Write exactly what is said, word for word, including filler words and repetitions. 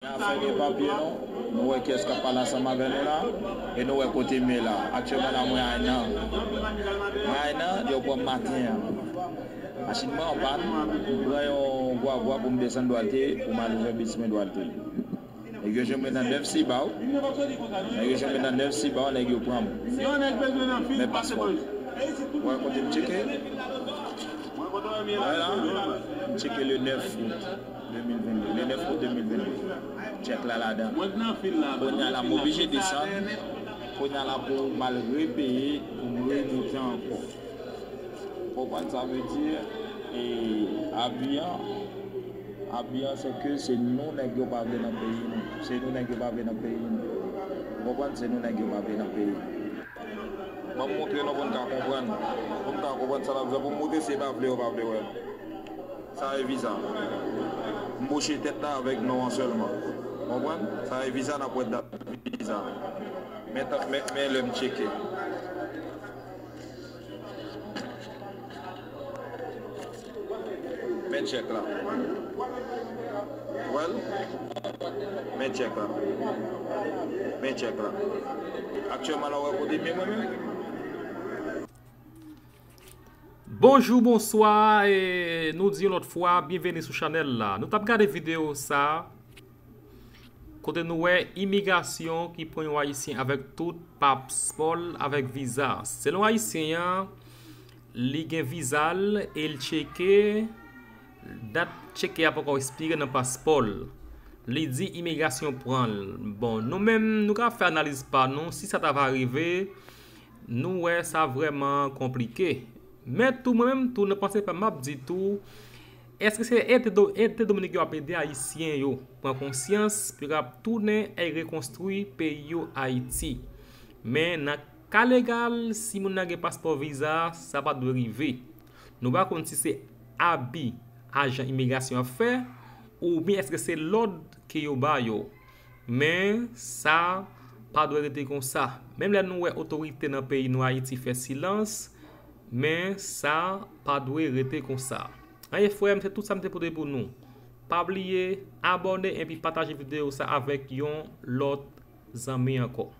Afè gen papye nou, nou wè kiyès k ap pale ansanm avè nou la, e nou wè kote m ye la. Aktyèlman la, mwen Aynan. Mwen Aynan, yo pran m maten an. Machin mwen an pàn, m pran yon gwagwa pou m desann Dwalte, pou m al ouvè bis mwen Dwalte. Nèg yo jwenn mwen nan nèf Sibao. Nèg yo jwenn mwen nan nèf Sibao, nèg yo pran m. Men paspò. Wè kote m tcheke. Wè la, m tcheke le nèf out de mil venn de. Le nèf out de mil venn de. Tchèk la ladan. Kounye a la, m oblije desann. Kounye a la, pou m al repeye, pou m remoute ankò. Ou konprann sa vle di? E abi an, abi an, se ke se nou nèg yo pa vle nan peyi nou. Se nou nèg yo pa vle nan peyi nou. Ou konprann? Se nou nèg yo pa vle nan peyi nou. Ban m montre nou pou n ka konprann. Pou n ka konprann sa n ap fè. Pou m montre si e pa vle yo pa vle wè nou. Sa e viza. M bouche tèt la avèk non an sèlman. Konprann? Sa e viza, n ap wè dat viza. Men, men, men lè m tcheke. Men tchèk la. Wè l? Men tchèk la. Men tchèk la. Aktyèlman la, w wè kote m ye mwen menm? Bonjou, bonswa, e nou di yon lòt fwa, byenveni sou chanèl la. Nou t ap gade videyo sa, kote nou wè imigrasyon ki pran yon Ayisyen avèk tout paspò l avèk viza. Selon Ayisyen an, li gen viza l e l tcheke, dat tcheke a poko ekspire nan paspò l. Li di imigrasyon pran l. Bon, nou menm, nou ka fè analiz pa nou, si sa ta va rive, nou wè sa vrèman konplike. Men tou, mwen menm tou, nan panse pa m, m ap di tou, èske se ede, ede Dominik yo ap ede Ayisyen yo pran konsyans, pou yo ap tounen e rekonstwi peyi yo Ayiti? Men nan ka legal, si moun nan gen paspò, viza, sa pa dwe rive. Nou pa konn si se abi ajan imigrasyon ap fè, oubyen èske se lòd ke yo ba yo. Men sa pa dwe rete konsa. Menm lè nou wè otorite nan peyi nou Ayiti fè silans, men sa pa dwe rete konsa. Anyen frè m, se tout sa m te pote pou nou. Pa bliye abòne epi pataje videyo sa avèk yon lòt zanmi ankò.